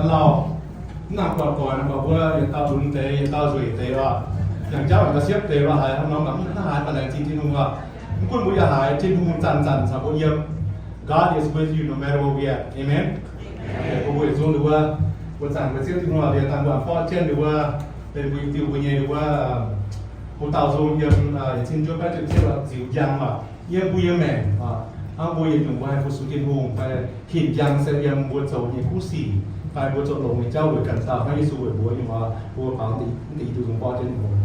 Lauh, mv nangc buatc goix nor, mbuo yietc dauh lunx deix, yietc dauh nzueic deix oc. Yangh jauv ga'siepv deix lorqc, haiz hnangv nor mv haih baac laengz zingh Tin-Hungh oc. Mv gunv mbuo yaac haiz Tin-Hungh zanc-zanc caux mbuo yiem. God is with you no matter where we at. Amen. Mbuo yietc zungv nduov wuov, mbuo zanc mbuo Ziouv Tin-Hungh liuz, dangh mbuo borqv jienv nduov wuov, benx mbuo diuh mbuo nyei nduov wuov, hungh dauh nzung yiem yietc cin juov baeqv ziepc cietv ziux njang oc, yiem mbuo nyei maengc oc. Hnangv mbuo yietc nyungc mbuo haih fu-sux Tin-Hungh fai hinc njang se yiem mbuo zoux nyei kuv sic fai mbuo zoux longx nyei jauv weic ganh dauh hnangv Yesu weic mbuo nyei oc. Mbuo baaux mv deix i duqv nzung borqv jienv ninh mbuo.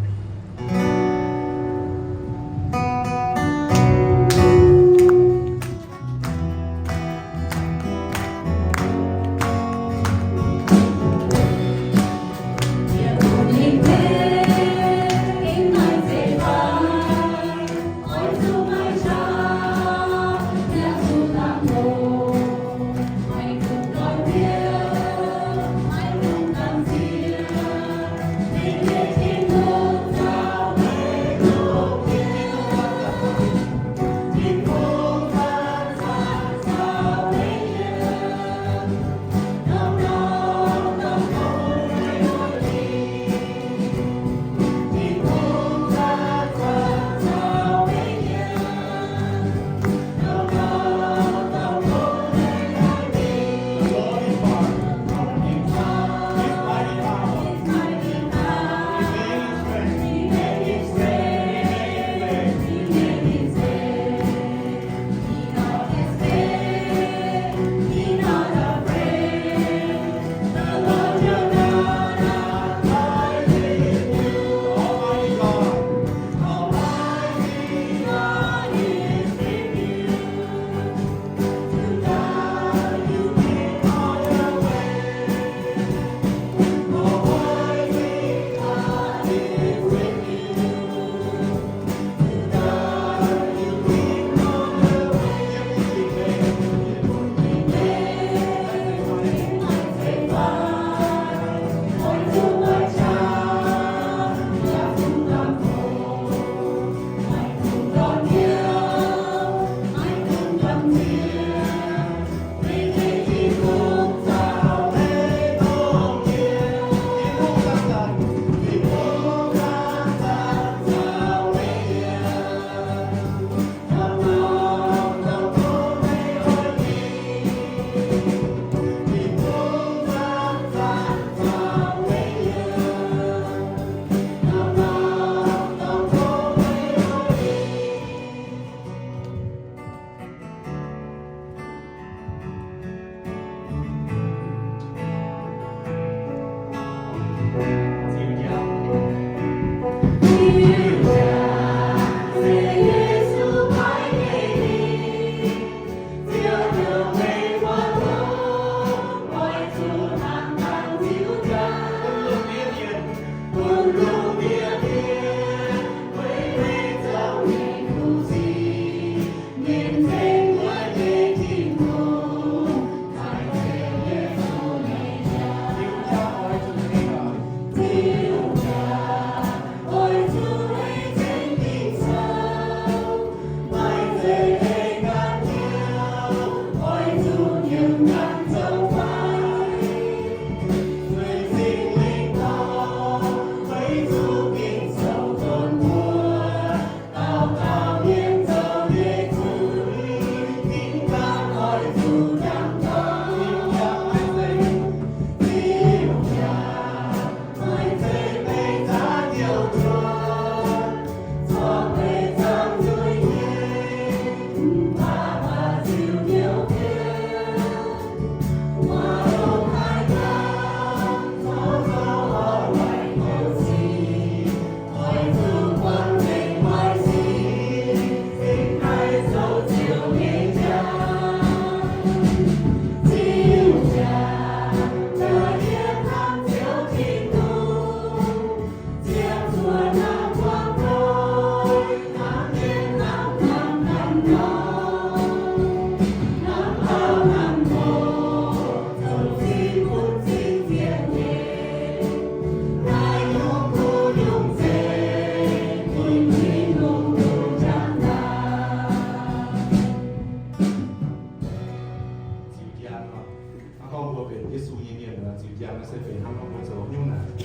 Yangh se benx hnangv nor mbuo zoux nyungc naaic,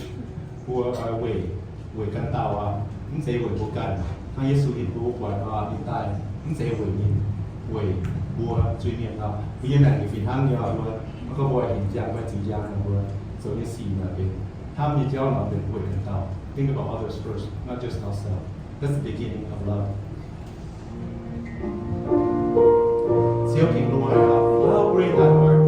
mbuo weic, weic ganh dauh aqv, mv zeiz weic mbuo ganh. Hnangv Yesu hinc bun mbuo buatc ninh daaih mv zeiz weic ninh, weic mbuo zuiz-mienh nor. Mbuo yiem naaic fih hnangv nyei oc, mbuo maiv gorngv mbuo hinc njang fai ziux njang, mbuo zoux nyei sic naaic benx hnamv nyei jauv nor benx weic ganh dauh. Think about others first, not just ourselves. That's the beginning of love. Ziouv Tin-Hungh, how great thou art.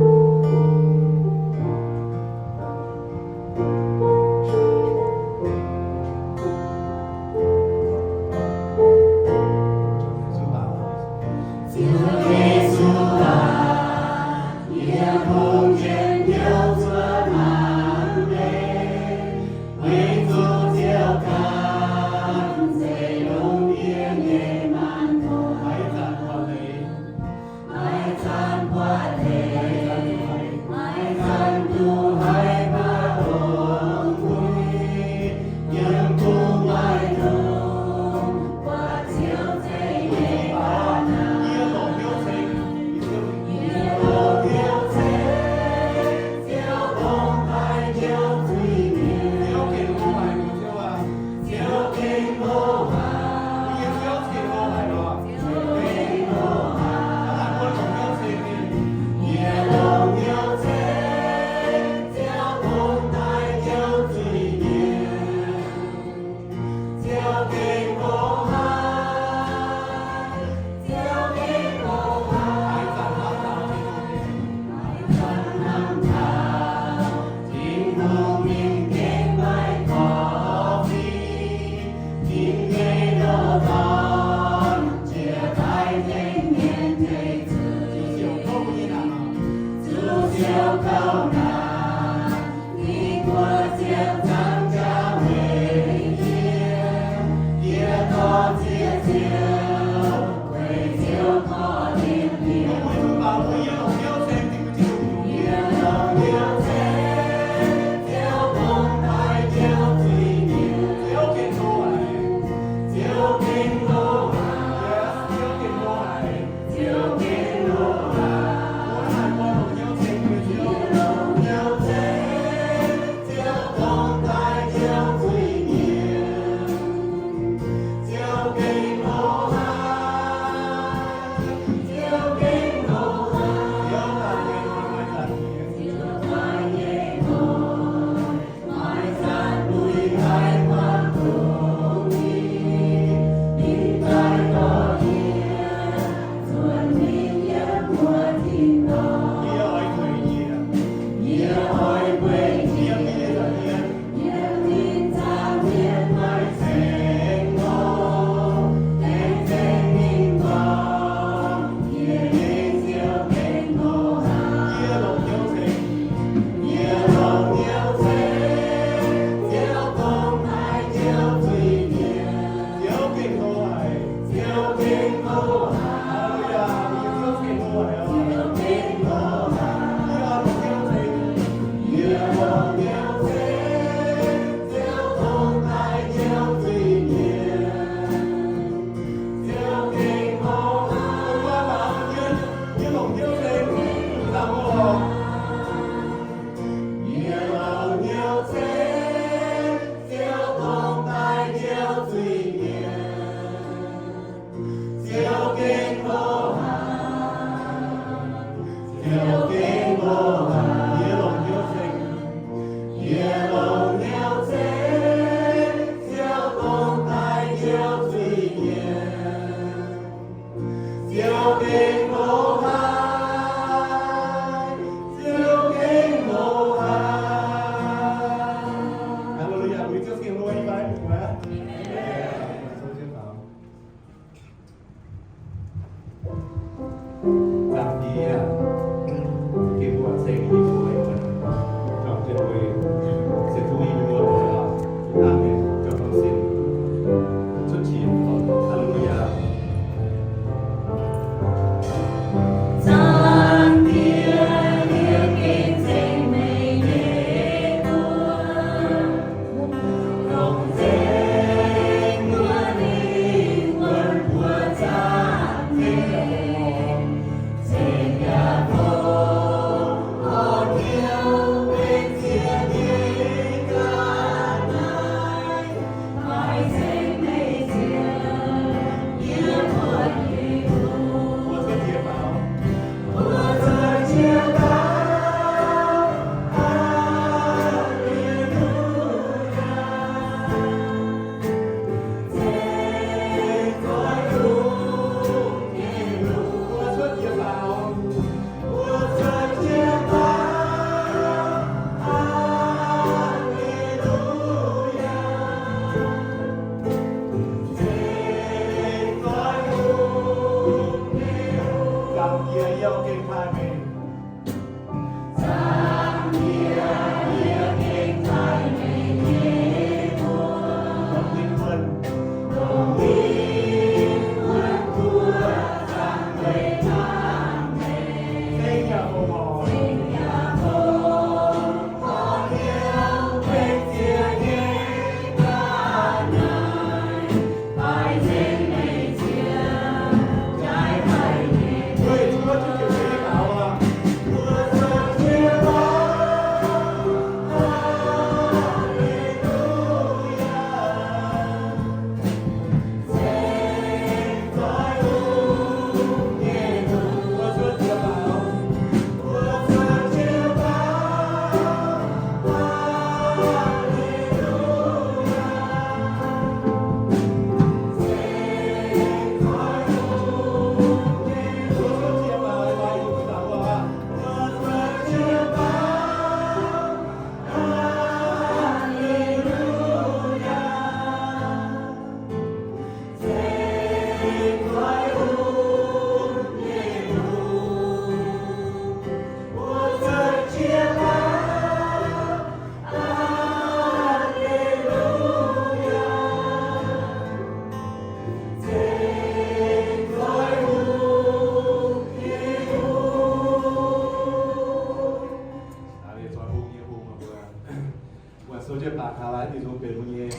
Zoux jienv baac kaux laaix dingc nzung benx mbuo nyei.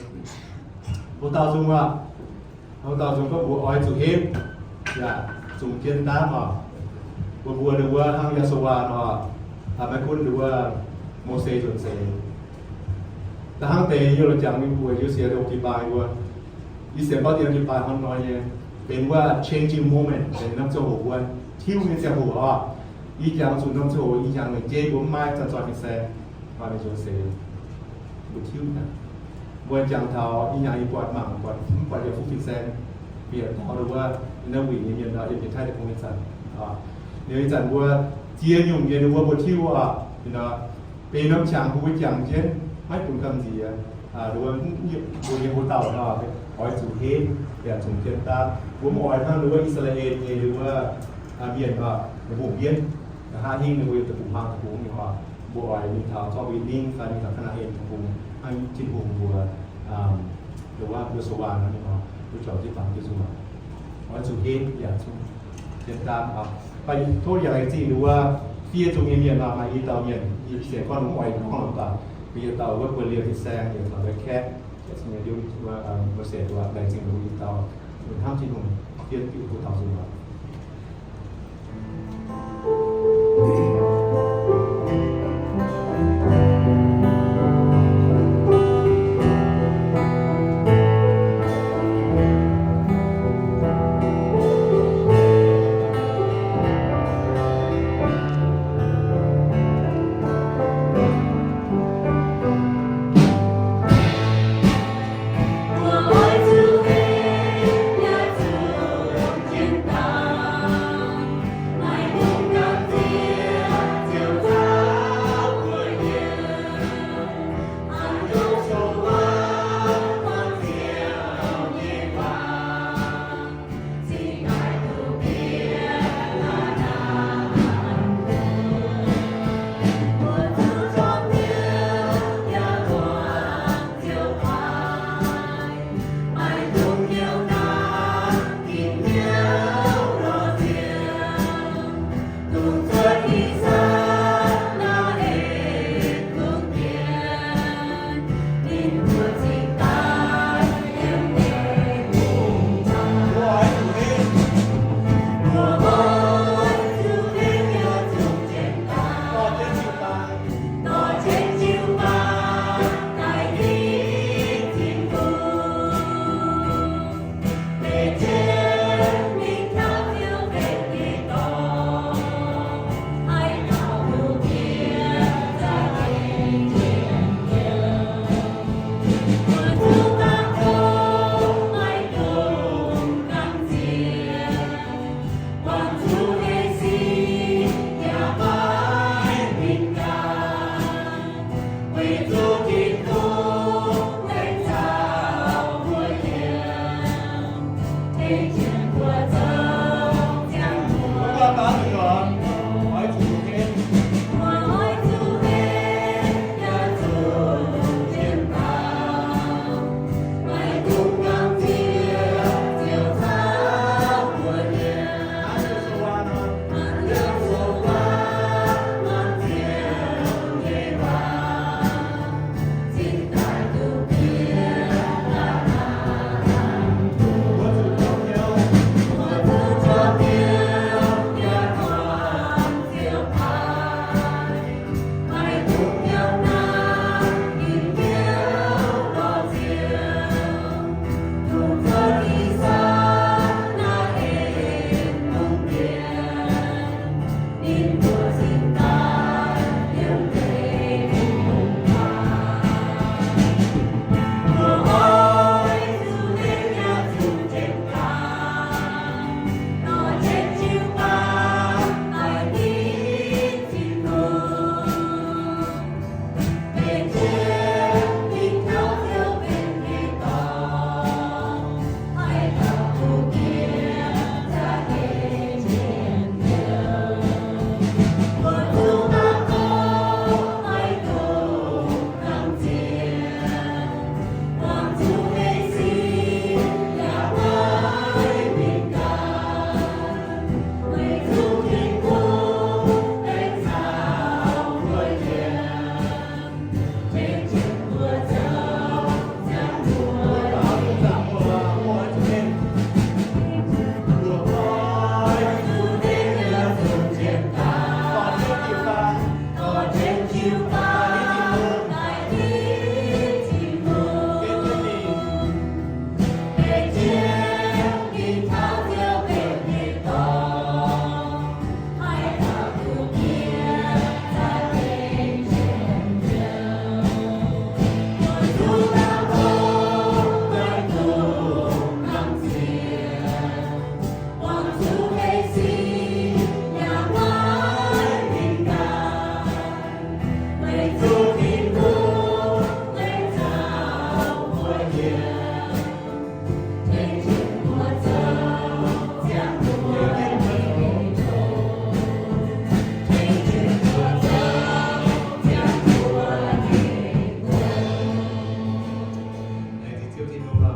Mbuo dauh nzung aac, mbuo dauh nzung gorngv mbuo oix zuqc henv yaac zungx jienv daamv oc. Mbuo mbuo ninh wuov hnangv Yashowa nor, maiv gunv ninh wuov Mose nzuonx seix. Da'hnangv deix yie loz jangx mingh mbuox Yosepv longc jiu-baang mbuo, yie sienx gorngv dien jiu-baang hnangv nor nyei, benx wuov changing moment, benx norm ziangh hoc mbuo tiuv nyei ziangh hoc oc. Yie jangx zuqc norm ziangh hoc ih hnyangx lengc jeiv mbuo mv maaih zanc-zoih fin-saeng, maaih mingh nzuonx seix, mbuo tiuv naaic. Mbuo jangx taux ih hnyangx yie buatc mangc buatc mv buatc yaac fuqv fin-saeng, mbuo yietc dauh wuov naaiv wuic nyei mienh nor, yiem Janx-Taiv Deic-Bung nyei zanc, liuz ih zanc mbuo ziex nyungc nyei wuov mbuo tiuv oc. Benx norm qangx mbuo jangx jienv maiv bun gamh nziex. Mbuo nyei hoc dauh nor, oix zuqc henv yaac zungx jienv daamv. Mbuo mv oix hnangv wuov I^saa^laa^en nyei wuov mienh oc, ninh hungh mienv, nqa'haav hingv ninh mbuo yietc deic-bung hmuangx deic-bung nyei oc. Mbuo oix mingh taux zorqv mbuo nyei ningv fai mingh taux Kaa^naa^en deic-bung, hnangv Tin-Hungh mbuox wuov Yoshuwa nor, mbuo juangc jienv baamz jienv nzung oc. Oix zuqc henv yaac zungx jienv daamv oc. Baac tov yaac laengz zingh wuov fiev nzung nyei mienh oc, maaih i dauh mienh, yie sienx gorngv mv oix gorngv baac mbuo yietc dauh wuov buoz-lienh fin-saeng yietc taux Kaeqv, mbuo sienx wuov laengz zingh mbuo i dauh, hnamv Tin-Hungh fiev diuc hoc dauh nzung oc.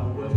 Mbuo